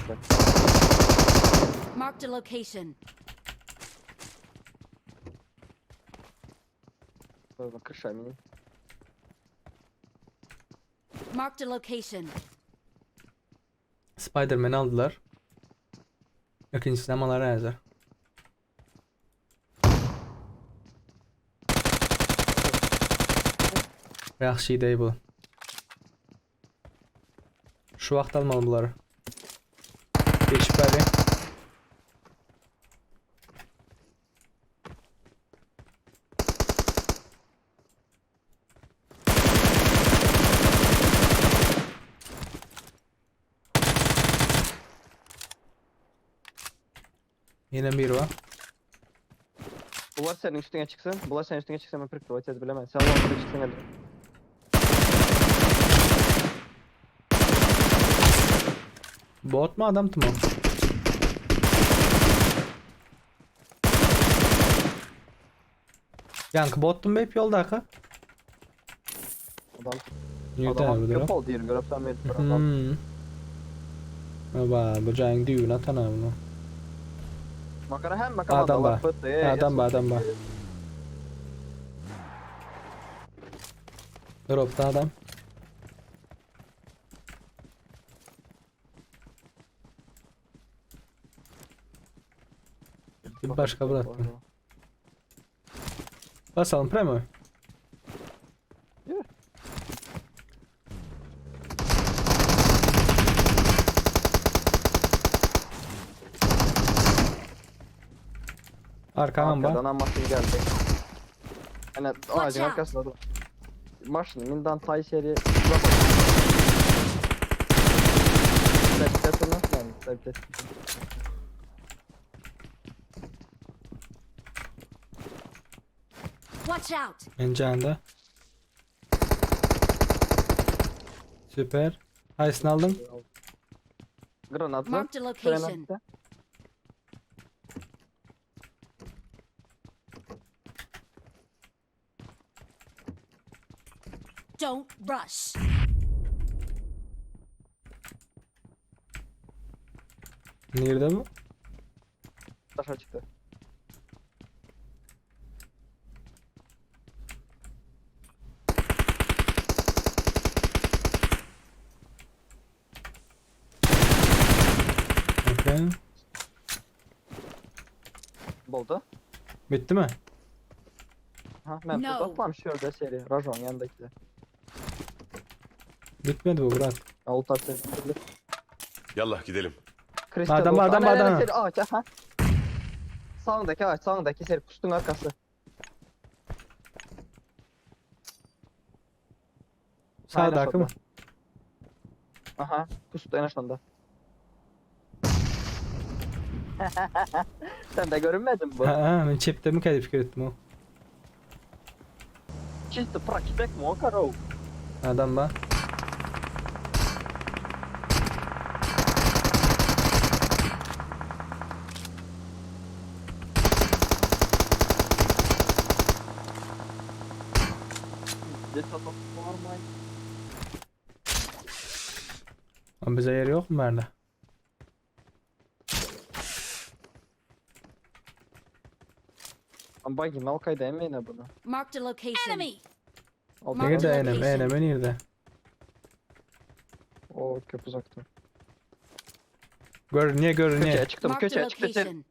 Uzakda. Marked a location. Özüm kırşa mini. Marked a location. Spider-Man'i aldılar. İkincisini amalara yazar. Yaxşı değil bu. Şu vaxt almalı bunları. Geçip bəli. Yine bir var. Bular senin üstüne çıksın. Bular senin üstüne çıksın ben prikrovaç ez bilemem. Sen longa çıksın hadi. Bot mu adam mı? Yankı bottum be hep yoldaki. Adam. Nerede Adam bu köp durum? oldu yerim görüp sen beni adam. Hmm. Baba bu cayın düğün atan ha bunu. Makara hem makara Adam da var. Adam var adam var. Dropta adam. Bir başka bıraktım. Basalım premo. Yürü. Arkadan Arkadan var. maşın geldi. Yani ağacın out. arkasında dur. Maşın minden tay seri. Sen Watch out! Encanda. Süper. Haysını aldın. Granatlı. Marked a location. Granatlı. Don't rush. Nerede bu? Taşa çıktı. Okey. Boldu. Bitti mi? Ha, ben No. no. atlamış şurada seri. Rajon yanındaki de. Bitmedi bu bırak. Alt atı. Yallah gidelim. Kristal Adam, oldu. adam, Ana, ana, adam. Seri ağaç aha. Sağındaki ağaç, sağındaki seri pustun arkası. Sağdaki mı? Aha, pustu en aşağıda. Sen de görünmedin bu. Ha, ha, ben çepte mi kaydı fikir ettim o. Чисто пракипек mi o karo? Adam var. Ama bize yer yok mu bende? Ama buggy Malkay'da emeyne bunu. Marked a location. Enemy! Al Marked Nerede a enem? location. Eneme nerede? O köp uzakta. Gör niye gör Köşeye niye? çıktım, Marked a köşeye çıktım. Sen location.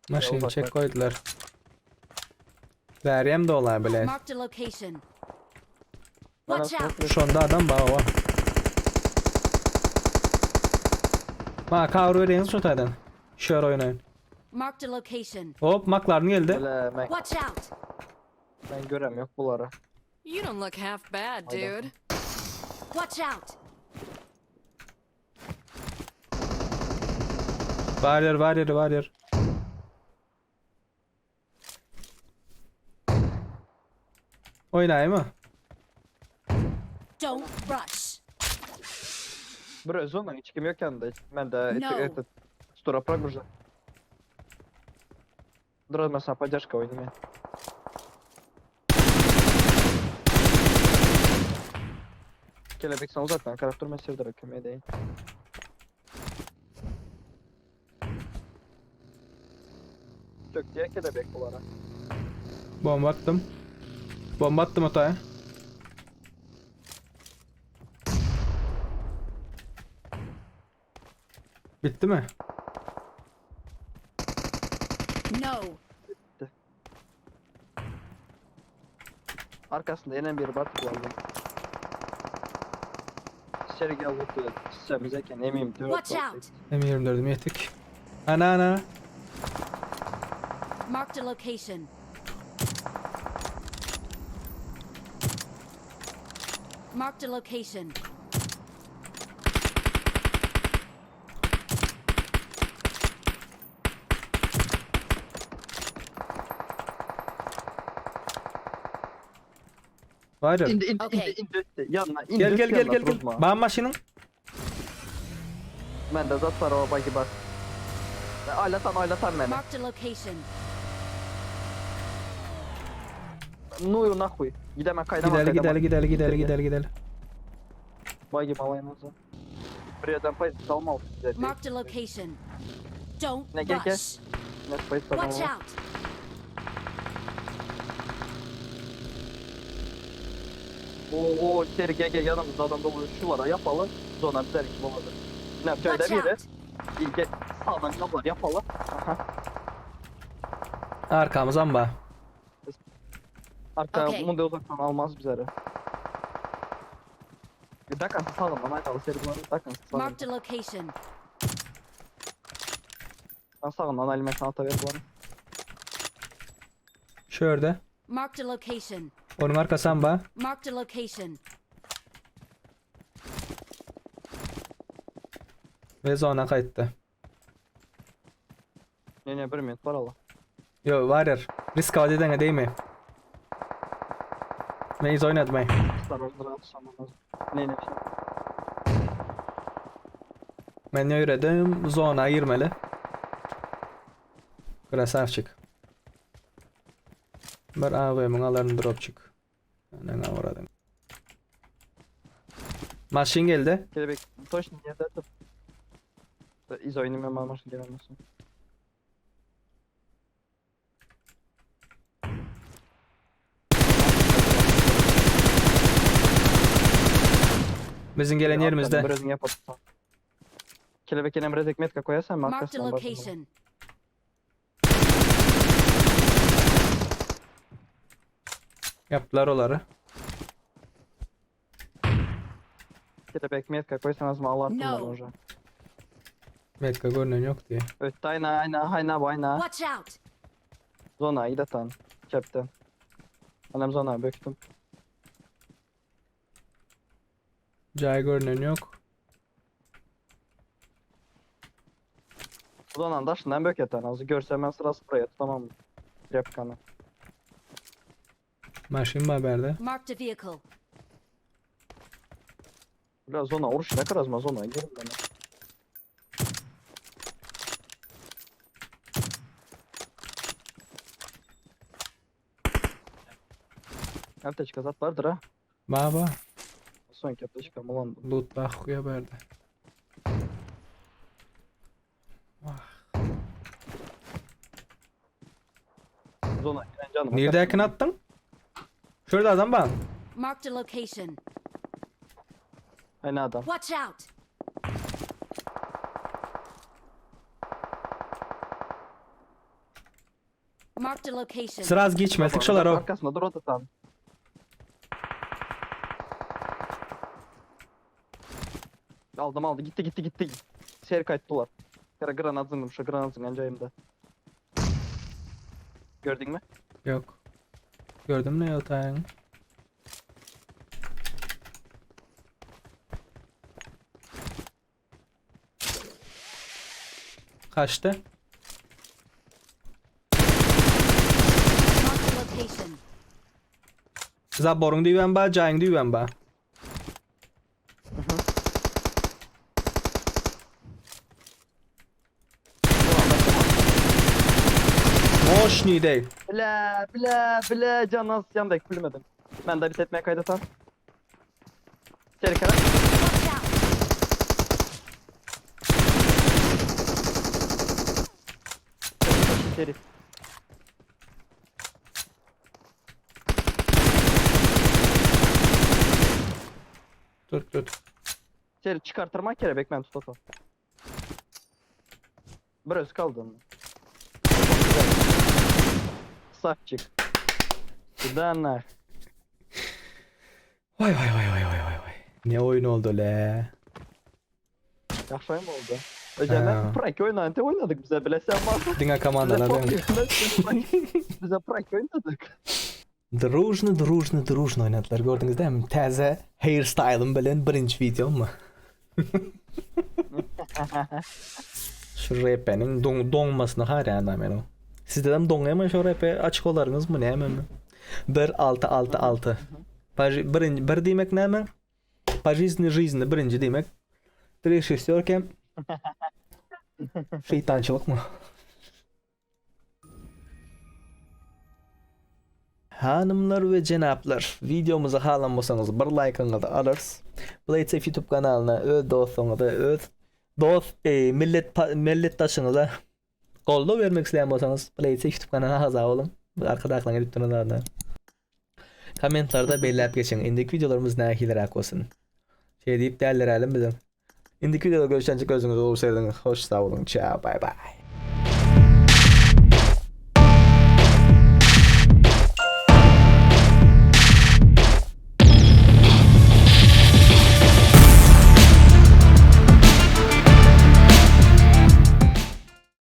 Maşını uzak çek bak. koydular. Meryem de olay bile. Marked a location. Bana Watch out! Şonda adam var var. Ma kavru vereyiniz şu taydan. Şöyle oynayın. Marked a location. Hop makların geldi. Böyle ben, Watch out! ben görem yok bunları. You don't look half bad, Hayda. dude. Watch out! Var yer var yer var yer. Oynayayım mı? Don't rush. Bro zona hiç kim yok yanında. Ben de No. это, стора прогружа. Dur mesela поддержка oynamaya. Kelebek sen uzaktan karap durma Serdara kömeğe deyin. Çök diye kelebek bulara. Bomba attım. Bomba attım otaya. Bitti mi? No. Arkasında yine bir bat kullandım. İçeri gel vurdu. Çiçeğimizeyken eminim. Watch out. M24'üm yetik. Ana ana. Marked a location. Marked a location. Var ya. İndi indi Okey. indi indi. indi. Yanına indi. Gel gel gel yanına, gel gel. durma. Bana maşının. Ben de zat var o bagi bak. Aylatan aylatan beni. Marked a location. Nuyu nahuy. Gidemem kaydama Gideli kaydama. gideli gideli gideli gideli gideli. Bagi malayın olsun. Bir yerden pay salma olsun bize. Marked a location. Don't Ne, gel, gel. rush. Ne pay salma Watch olsun. out. Oo içeri gel gel yanımızda adam dolu şulara yapalım. Sonra bize kim olmadı. Ne yapacağız Watch biri? out. İyi gel sağdan yollar yapalım. Aha. Arkamız amba. Arka Okey. bunu da uzaktan almaz bizleri. Bir dakika sağlam lan haydi al seri bunları dakika sağlam. Marked a location. Ben sağlam lan elime sana ver bunları. Şurada. Marked a location. Onun arkası amba. Marked a location. Ve zona kayıttı. Ne ne bir minut var Allah. Yo var ya. Risk aldı dene değil mi? Ben iz oynatmayın. Star Wars'ları atışamam lazım. Ne ne şey. Ben ne öğrendim? Zona girmeli. Krasavчик. Bir AVM'in alarını dropçuk. Ne uğradım. Maşin geldi. Kelebek toş niye de İz oynayayım ben maşın gelemezsin. Bizim gelen yerimizde. Biraz niye patlatsam. Kelebek yine biraz ekmek koyarsan ben Marked a arkasından bakarım. location. Yaptılar onları. Kelebek metka koysan az mı No. no. olacak. Metka görünen yok diye. Ötte ayna ayna ayna ayna. Watch out. Zona idatan. Captain. Anam zona böktüm. Cay görünen yok. Zonanın daşından bök yatan. Azı görsem ben sırası buraya tutamam. Repkanı. Maşin var berde. Marked a vehicle. Biraz zona uruş ne kadar azma zona girin bana. Aptечka zat vardır ha. Baba. Sonki aptечka ulan. Loot bak ya berde. Zona giren canım. Nerede yakın attın? Şurada adam var. Marked a location. Aynı adam. Watch out. Marked a location. Sıra az geçme. Tık şolar o. Arkasında dur o da tam. Aldım aldı gitti gitti gitti. Seri kayıttılar. Kara granat zındım şu granat zıngan cayımda. Gördün mü? Yok. Gördüm ne yatağın. Kaçtı? Marked a location. Zaborun düğen ba, cayın düğen ba. Moşni değil. Bile bile bile can az yan dek bilmedim. Ben de bir etmeye kaydatan. Serkan. Watch out! Seri. Tut tut. Seri çıkartırmak kere bekmen tut ata. Biraz kaldı onun. Saf çık. Gidenler. Vay vay vay vay vay vay vay. Ne oyun oldu le. Yaxşı oyun mu oldu? Özellikle Ha. prank oynadı oynadık bize bile sen varsın. Diňe Bize komandalar prank değil mi? Bize prank oynadık. Drujny drujny drujny oynadylar gördüňiz dämi? Täze hairstyle'ym bilen birinji videom mı? Şu RP'nin don donmasyny haýran men o. Sizdedem doňýarmy şu RP açyk olaryňyz mı näme mi? 1 6 6 6. Paj birinji bir diýmek näme? Po жизни жизни birinji diýmek. Три шестерки. Şeytançylyk mı? Hanymlar we jenaplar, wideomyzy halan bolsaňyz bir laýkyňyzy alarys. Blade Safe YouTube kanalyna öz dostuňyza, öz dost e, millet milletdaşyňyza goldaw bermek isleýän bolsaňyz Blade Safe YouTube kanalyna agza boluň. Arkadakylaryň edip duran zadyna. Kommentlarda belläp geçiň. Indiki wideolarymyz nähiliräk bolsun. Şeý diýip däldirälim biziň. Indiki wideoda görüşençe gözüňizi gowy serdin. Hoş sag boluň. Ciao, bye bye.